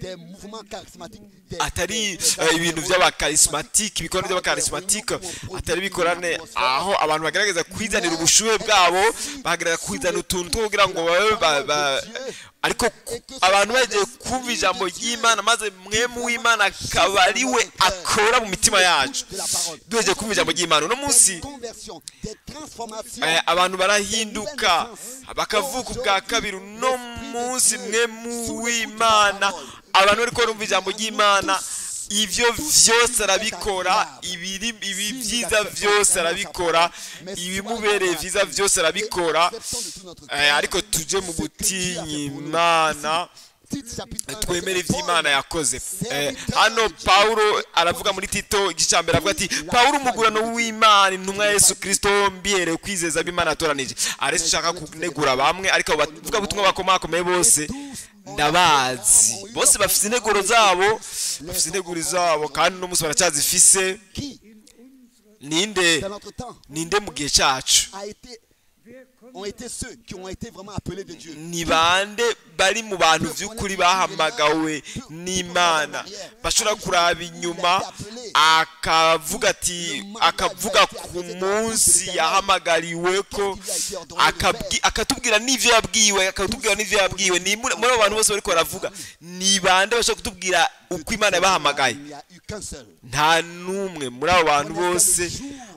des mouvements charismatiques, atari ibintu by'abakarismatike, ibikorwa by'abakarismatike, atari bikorane aho abantu bagerageza kwizanira ubushuhe bwabo, bagerageza kwizana utuntu two kugira ngo babe, ariko abantu bagiye kumva ijambo ry'Imana maze mwemu w'Imana akaba ari we akora mu mitima yacu. Duhejeje kumva ijambo ry'Imana uno munsi, abantu barahinduka bakavuka ubwa kabiri. Uno munsi mwemu w'Imana, abantu bariko barumva ijambo ry'Imana, ivyo vyose arabikora, ibi vyiza vyose arabikora, ibimubereye vyiza vyose arabikora. Ariko tuje mu gutinya Imana. Twemere iby'Imana yakoze. Hano Pawulo aravuga muri Tito igice cya mbere, avuga ati Pawulo umugurano w'Imana, intumwa ya Yesu Kristo, mbihereye kwizeza ab'Imana yatoranije. Ariko ushaka kunegura bamwe, ariko abo bavuga butumwa bakomakomeye bose ndabazi, bose bafite integuro zabo, bafite integuro zabo, kandi uno munsi baracyazifise. Qui, Ninde dans notre temps, ninde mu gihe cyacu a été, ont été ceux qui ont été vraiment appelés de Dieu? Ni bande bari mu bantu by'ukuri bahamagawe n'Imana, bashobora kuraba inyuma akavuga ati, akavuga ku munsi yahamagariwe ko, akatubwira n'ivyo yabwiwe, akatubwira n'ivyo yabwiwe. Ni muri abo bantu bose bariko baravuga, ni bande bashobora kutubwira uko Imana yabahamagaye? Il n'y a eu qu'un seul. Nta n'umwe muri abo bantu bose.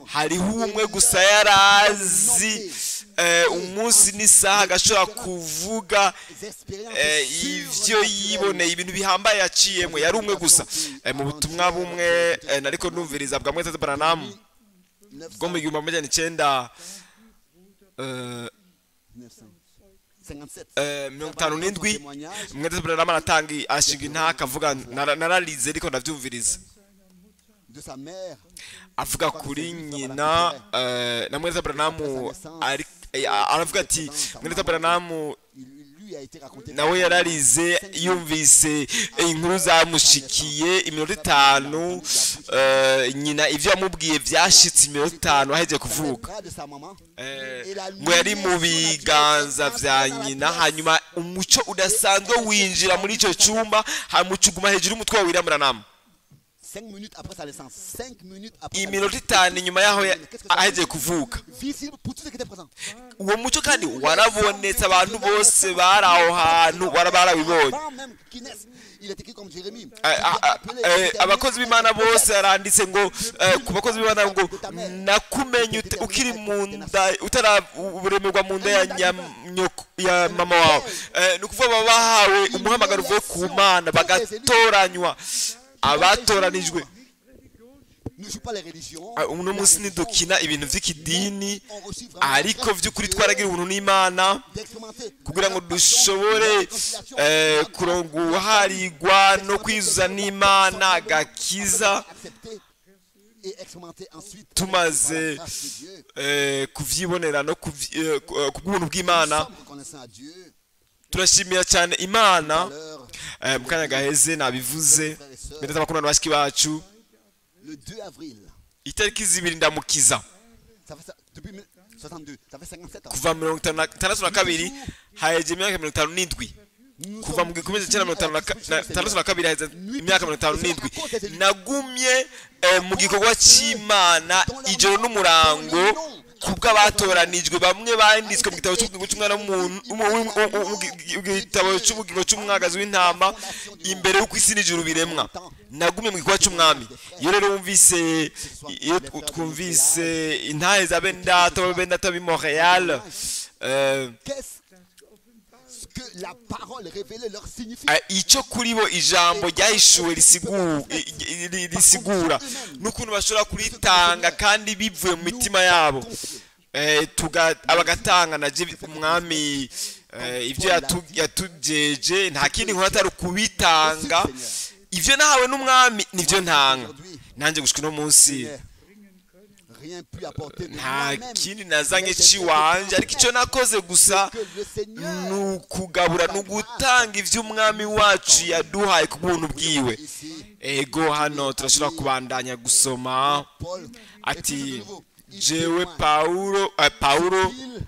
Hariho umwe gusa yarazi umunsi n'isaha, agashobora kuvuga Les expériences ivyo yiboneye, ibintu bihambaye yaciyemwo. Yari umwe gusa. Mu butumwa bumwe nariko ndumviriza bwa Mwene Branham bwo mu 1957 957, Mwene Branham aratanga, ashinga intaka, avuga, nararize ariko ndavyumviriza. de sa mère, Avuga kuri nyina, na Mwene Branham aravuga ati Mwene Branham il lui a été raconté nawe yararize yumvise inkuru zamushikiye iminota 5, nyina ivyo yamubwiye vyashitse iminota 5 ahejeje dans les kuvuka. bras de sa maman. Ngo yari mu biganza vya nyina, hanyuma umuco udasanzwe winjira muri ico cumba, hanyuma umuco uguma hejuru y'umutwe wa William Branham. 5 minutes après sa naissance. 5 minutes après sa Iminota naissance. 5 inyuma yaho ahejeje kuvuka. Visible pour tous ceux qui étaient présents. Uwo muco kandi warabonetse, abantu bose bari aho hantu barawibonye. Avant même qu'il naisse, il est écrit comme Jérémie. Abakozi b'Imana bose, aranditse ngo ku bakozi b'Imana ngo nakumenye ukiri mu nda, utararemerwa mu nda ya nyoko, ya mama wawe. Ni ukuvuga baba bahawe umuhamagaro uvuye ku Mana, bagatoranywa, abatoranijwe. Ne joue pas les religions. Uno munsi ntidukina ibintu vy'ikidini, On reçut vraiment ariko vy'ukuri twaragira ubuntu n'Imana d'expérimenter kugira ngo dushobore kuronga ubuharigwa no kwizuza n'Imana agakiza, accepter et expérimenter ensuite tumaze par la grâce de Dieu. Kuvyibonera no kubw'ubuntu bw'Imana. Nous sommes reconnaissants à Dieu. Turashimira cyane Imana. L'heure, Mu kanya gaheze nabivuze, mbere z'abakundana bashiki bacu, le 2 avril, itariki 2 ndamukiza, ça fait ça, depuis 62, ça fait 57 ans. kuva 1962 haheje imyaka 57. Nous Kuva mu sommes 1962 haheze imyaka 57. Nagumye mu gikorwa cy'Imana ijoro n'umurango kubw'abatoranijwe, bamwe banditswe mu gitabo cy'ubugingo cy'umwana w'umuntu, igitabo cy'ubugingo cy'umwagazi w'intama imbere y'uko isi n'ijuru biremwa. Nagumye mu gikorwa cy'umwami. Iyo rero wumvise, iyo twumvise intahe za bene data, bene data b'i Montreal, Qu'est-ce que la parole révélée leur signifie? Icyo kuri bo ijambo ryahishuwe risigura n'ukuntu bashobora kuritanga kandi bivuye mu mitima yabo, abagatanga na je umwami ibyo yatujeje, nta kindi nkora atari ukubitanga. Ibyo nahawe n'umwami nibyo ntanga nanjye gushika uno munsi. Rien pu apporter de Nta moi-même. kindi nazanye ciwanje, ariko icyo nakoze gusa Que le Seigneur ni ukugabura, ni ugutanga iby'umwami wacu yaduhaye ku buntu bwiwe. Ici, Ego, hano turashobora kubandanya gusoma. Paul, Ati jewe Paulo, Paulo il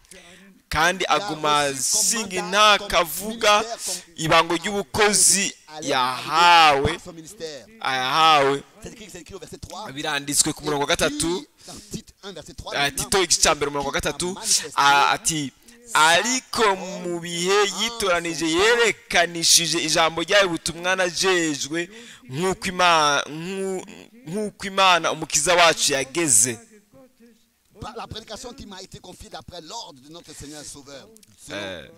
kandi aguma asinga intakavuga ibango ry'ubukozi yahawe par son ministère. Ayahawe. C'est écrit au verset 3. Biranditswe ku murongo wa 3. Dans Tite 1, verset 3. Tito igice cya mbere umurongo wa 3, ati ariko mu bihe yitoranije yerekanishije ijambo ryayo, ubutumwa najejwe, nk'uko Imana umukiza wacu yageze. Par la prédication qui m'a été confiée d'après l'ordre de notre Seigneur Sauveur.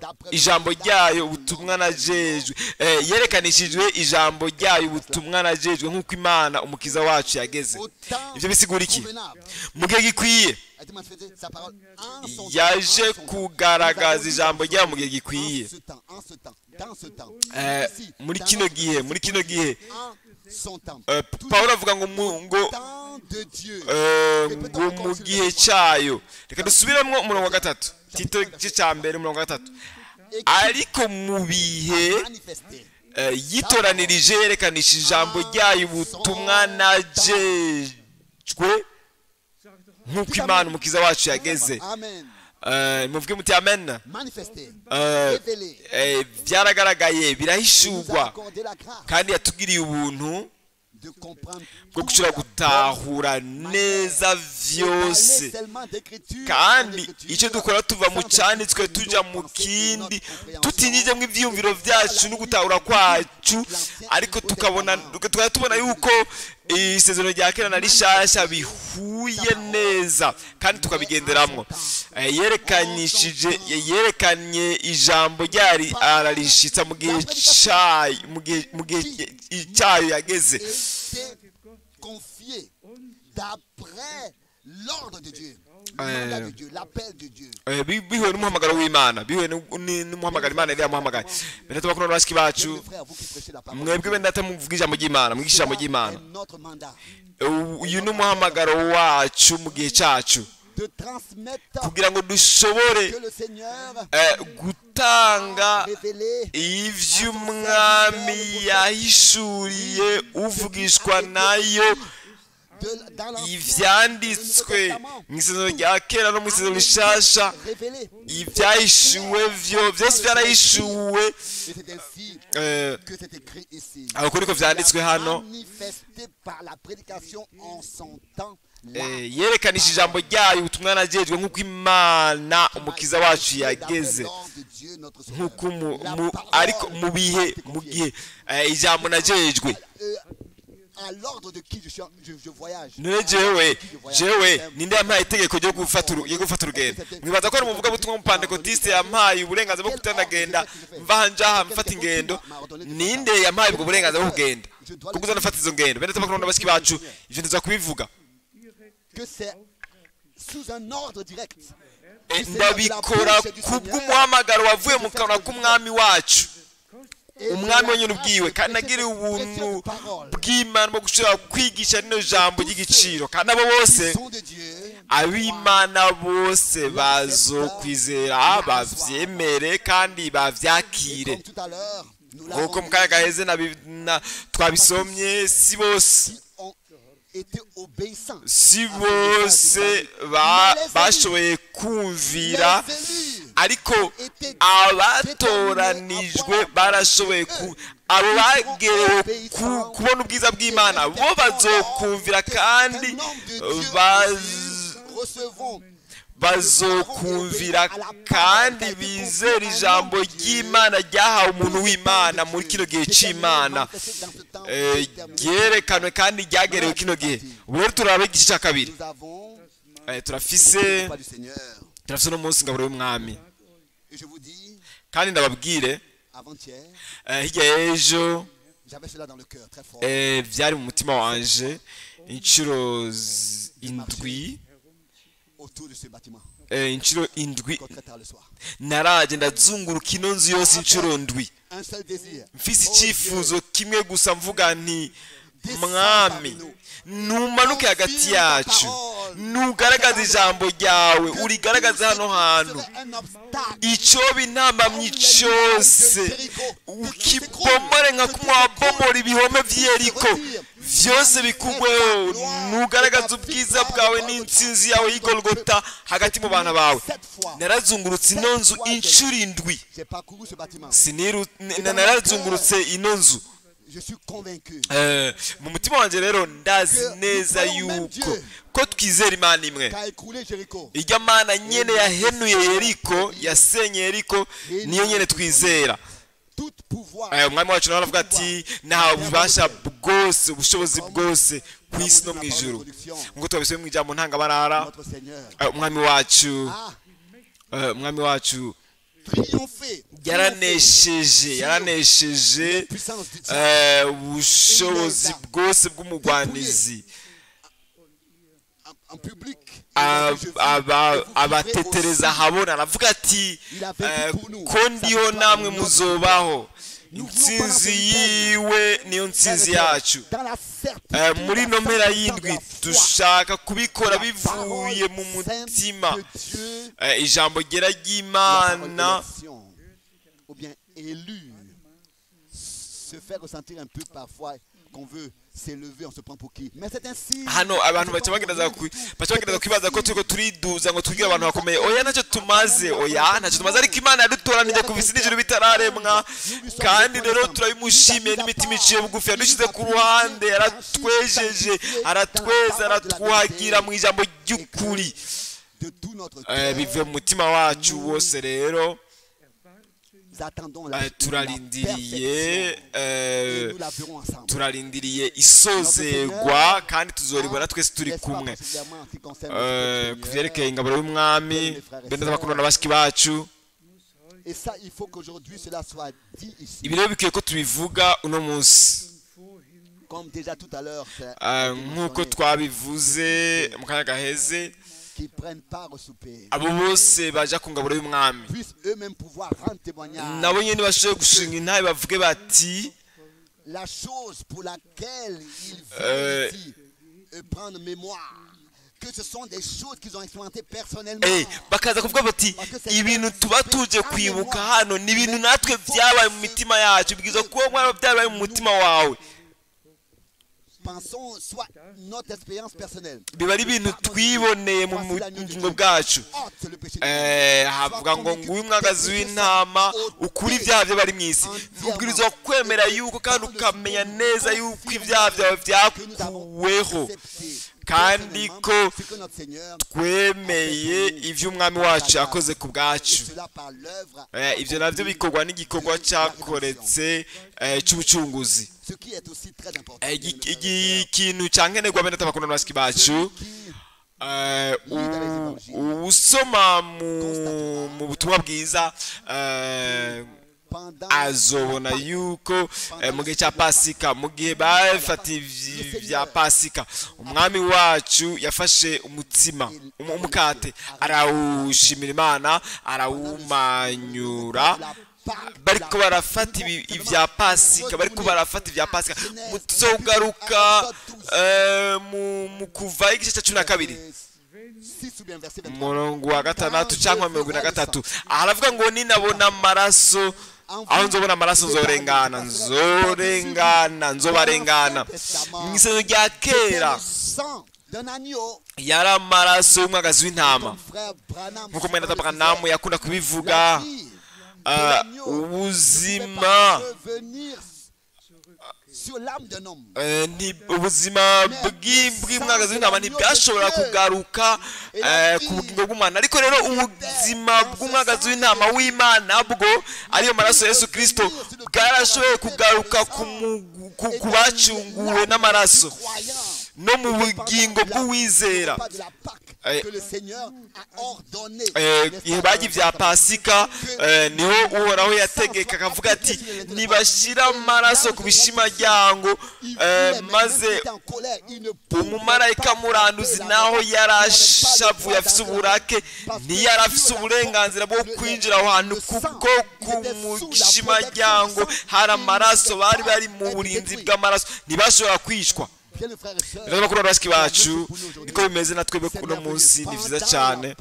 D'après Ijambo ryayo, ubutumwa najejwe, yerekanishijwe ijambo ryayo, ubutumwa najejwe nk'uko Imana umukiza wacu yageze. Au temps Ibyo bisigura iki? convenable, Mu gihe gikwiye a été manifesté sa parole en son temps, yaje en son temps. kugaragaza ijambo ryayo mu gihe gikwiye. En ce temps, en ce temps, Muri kino gihe, muri kino gihe Pawulo avuga ngo ngo mu gihe cyayo. Reka dusubiremo umurongo wa 3, Tito igice cya 1 umurongo wa 3. Ariko mu bihe yitoranirije yerekanisha ijambo ryayo ubutumwa najejwe nk'uko Imana umukiza wacu yageze. Muvuge muti amen. Byaragaragaye, birahishurwa, kandi yatugiriye ubuntu bwo gushobora gutahura neza vyose. Kandi icyo dukora tuva mu cyanditswe tuja mu kindi, tutinjije mu ivyiyumviro vyacu no gutahura kwacu, ariko tukabona tukaba tubona yuko isezerano rya kera na rishasha bihuye neza, kandi tukabigenderamwo. Yerekanishije, yerekanye ijambo ryari ararishitsa mu gihe cyayo, mu gihe cyayo yageze. Bihuye n'umuhamagaro w'Imana, bihuye n'umuhamagaro Imana yari yamuhamagaye. Bene tubakunda bashiki bacu, mwebwe bene data muvuga ijambo ry'Imana, mwigisha ijambo ry'Imana. Uyu ni umuhamagaro wacu mu gihe cyacu, kugira ngo dushobore gutanga ivy'umwami yahishuriye uvugishwa nayo, ivyanditswe mu isezerano rya kera no mu isezerano rishasha. Ibyahishuwe vyo byose byarahishuwe, aho niko vyanditswe hano. Yerekanisha ijambo ryayo ubutumwa najejwe nk'uko Imana umukiza wacu yageze, nk'uko ariko mu bihe, mu gihe ijambo najejwe. None jewe ninde yampaye itegeko ryo gufata urugendo? Mwibaza ko ari umuvugabutumwa w'umupantekotiste yampaye uburenganzira bwo kutandagenda mva njaha mfata ingendo? Ninde yampaye ubwo burenganzira bwo kugenda kuko uza nafata izo ngendo? Bene tubakunda bashiki bacu, ivyo nza kubivuga. Ndabikora kubw'umuhamagaro wavuye mu kanwa k'umwami wacu, umwami wenyine ubwiwe, kandi nagiriwe ubuntu bw'Imana bwo gushobora kwigisha rino jambo ry'igiciro. Kandi abo bose ab'Imana bose bazokwizera, bavyemere kandi bavyakire. Nk'uko mu kanya gaheze twabisomye, si bose bashoboye kumvira, ariko abatoranijwe barashoboye abo bagerewe kubona ubwiza bw'Imana bo bazokumvira, kandi bazokumvira kandi bizera ijambo ry'Imana ryahawe umuntu w'Imana muri kino gihe c'Imana, ryerekanwe kandi ryagerewe kino gihe. Ubu rero turaba igice cya 2. Turafise no munsi ngaburo y'umwami. Kandi ndababwire, hirya y'ejo byari mu mutima wanje inshuro 7, inshuro 7 naraje ndazunguruka ino nzu yose inshuro 7, mfise icyifuzo kimwe gusa, mvuga nti Mwami, numanuke hagati yacu, nugaragaze ijambo ryawe, urigaragaze hano hantu, icyoba intambamyi cyose ukibomore nka kumwabomora ibihome vy'Yeriko vyose bikugweho, nugaragaze ubwiza bwawe n'intsinzi yawe y'Igolgota hagati mu bana bawe. Narazungurutse ino nzu inshuro 7, narazungurutse ino nzu. Mu mutima wanje rero ndazi neza yuko ko twizera Imana imwe, ijya Mana nyene yahenuye Yeriko, yasenye Yeriko, niyo nyene twizera. Umwami wacu nawe aravuga ati nahawe ububasha bwose, ubushobozi bwose ku isi no mu ijuru. Nk'uko twabisomye mu ijambo ntangabarara, umwami wacu yaranesheje ubushobozi bwose bw'umugwanizi. Abatetereza ahabona, aravuga ati ko ndiho namwe muzobaho. Intsinzi yiwe niyo ntsinzi yacu. Muri ino mpera y'indwi dushaka kubikora bivuye mu mutima. Ijambo ryera ry'Imana hano abantu baca bagerageza kwibaza ko turiko turiduza ngo twigire abantu bakomeye. Oya, ntacyo tumaze, oya ntacyo tumaze, ariko Imana yadutoranije kuva isi n'ijuru bitararemwa, kandi rero turabimushimiye n'imitima iciye bugufi. Yadushyize ku ruhande, yaratwejeje, aratweza, aratwuhagira mu ijambo ry'ukuri. Bivuye mu mutima wacu wose. Rero turarindiriye isozerwa, kandi tuzoribona twese turi kumwe. Ku vyerekeye ingaburo y'umwami, bene bakundwa na bashiki bacu, ibi rero bikwiye ko tubivuga uno munsi. Nk'uko twabivuze mu kanya gaheze, abo bose baja ku ngaburo y'umwami nabo nyene bashoboye gushinga intahe bavuge bati bakaza kuvuga bati ibintu tuba tuje kwibuka hano ni ibintu natwe byabaye mu mitima yacu. Bibwirizwa kuba byabaye mu mutima wawe. Biba ari ibintu twiboneye mu bugingo bwacu. Havuga ngo nguyu mwagazi w'intama ukuri ibyaha bye bari mu isi. Ubwirizwa kwemera yuko kandi ukamenya neza yuko ibyaha byawe byakuweho, kandi ko twemeye ivyo umwami wacu yakoze ku bwacu. Ivyo navyo bikorwa n'igikorwa cyakoretse cy'ubucunguzi. Ikintu cyankenerwa bene tabakunda na bashiki bacu, usoma mu butumwa bwiza azobona yuko mu gihe cya Pasika, mu gihe bafata ibya Pasika, umwami wacu yafashe umutsima, umukate, arawushimira Imana, arawumanyura. Bariko barafata ibya Pasika, bariko barafata ibya Pasika. Muzogaruka mu kuva igice cya 12 umurongo wa 6 cyangwa 43, aravuga ngo ninabona amaraso, aho nzobona amaraso nzorengana, nzorengana, nzobarengana. Mu isezerano rya kera yari amaraso y'umwagazi w'intama, nk'uko mwene data Branham yakunda kubivuga. Ubuzima ubuzima bw'umwagazi w'intama ntibwashobora kugaruka ku bugingo bw'umwana, ariko rero ubuzima bw'umwagazi w'intama w'Imana bwo ariyo maraso Yesu Kristo bwarashoboye kugaruka ku bacunguwe n'amaraso no mu bugingo bw'uwizera. Igihe bagiye ibya Pasika niho Uhoraho yategeka akavuga ati nibashyira amaraso ku bishimaryango, maze umumarayika muranduzi naho yarashavuye afise uburake, ntiyarafise uburenganzira bwo kwinjira aho hantu, kuko ku gishimaryango hari amaraso, bari bari mu burinzi bw'amaraso, ntibashobora kwicwa. Rero bakuru bashiki bacu, niko bimeze na twebwe kuno munsi. Ni vyiza cyane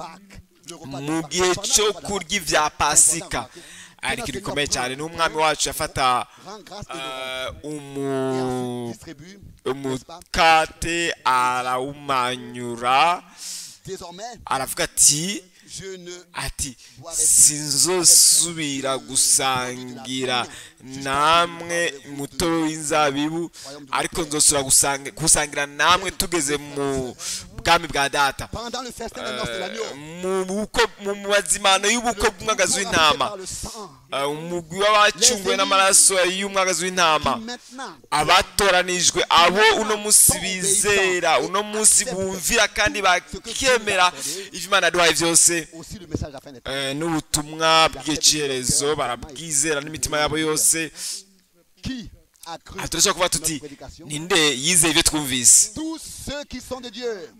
mu gihe cyo kurya ibya Pasika, ari ikintu gikomeye cyane. N'umwami wacu yafata umukate arawumanyura, aravuga ati sinzosubira gusangira namwe umutobe w'inzabibu, ariko nzosubira gusangira namwe tugeze mu bwami bwa data. Mu mazimano y'ubukwe bw'umwagazi w'intama, umugwi w'abacunguwe n'amaraso y'umwagazi w'intama, abatoranijwe, abo uno munsi bizera, uno munsi bumvira kandi bakemera ivyo Imana yaduhaye byose, n'ubutumwa bw'igiherezo barabwizera n'imitima yabo yose. Aha turashobora kuvuga tuti ninde yizeye ibyo twumvise?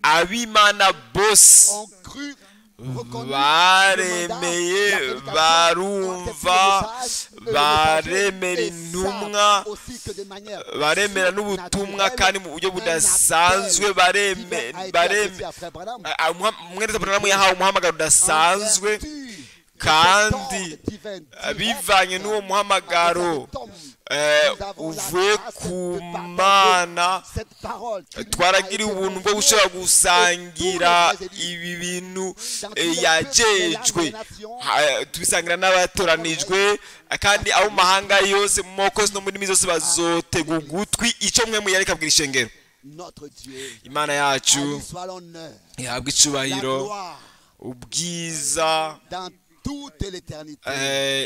Ab'Imana bose baremeye, barumva, baremera intumwa, baremera n'ubutumwa, kandi mu buryo budasanzwe. Mwene Branham yahawe umuhamagaro udasanzwe, kandi bivanye n'uwo muhamagaro uvuye ku Mana, twaragiriye ubuntu bwo gushobora gusangira ibi bintu yajejwe, tubisangira n'abatoranijwe, kandi abo mu mahanga yose, mu moko yose no mu ndimi zose bazotega ugutwi icyo mwe muyareka abwira ishengero. Imana yacu ihabwe icubahiro, ubwiza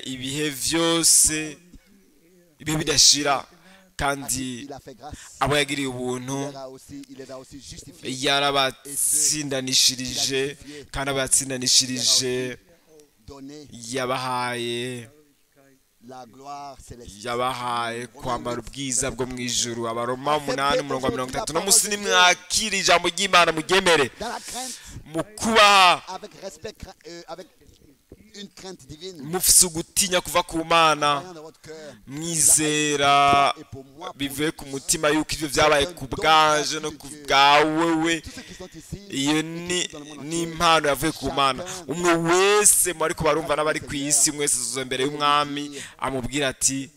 ibihe vyose, ibihe bidashira. Kandi abo yagiriye ubuntu yarabatsindanishirije, kandi abo yatsindanishirije yabahaye kwambara ubwiza bwo mu ijuru. Abaroma 8:30. No musi nimwakira ijambo ry'Imana muryemere mu kubaha, mufise ugutinya kuva ku Mana, mwizera bivuye ku mutima yuko ivyo vyabaye ku bwanje no ku bwawewe. Iyo ni impano yavuye ku Mana. Umwe wese mu ariko barumva n'abari ku isi, mwese azoza imbere y'Umwami amubwira ati,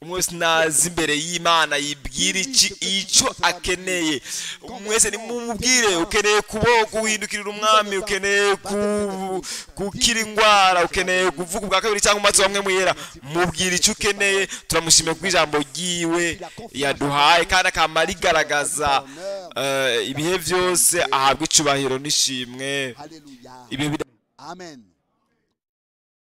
umwe wese naza imbere y'Imana yibwira icyo akeneye. Mwese nimumubwire, ukeneye guhindukirira Umwami, ukeneye gukira indwara, ukeneye kuvuga ubwa kabiri cyangwa umatsi wamwe mwera, mubwira icyo ukeneye. Turamushimiye ku ijambo ryiwe yaduhaye, kandi akama rigaragaza ibihe byose. Ahabwa icubahiro n'ishimwe. Amen.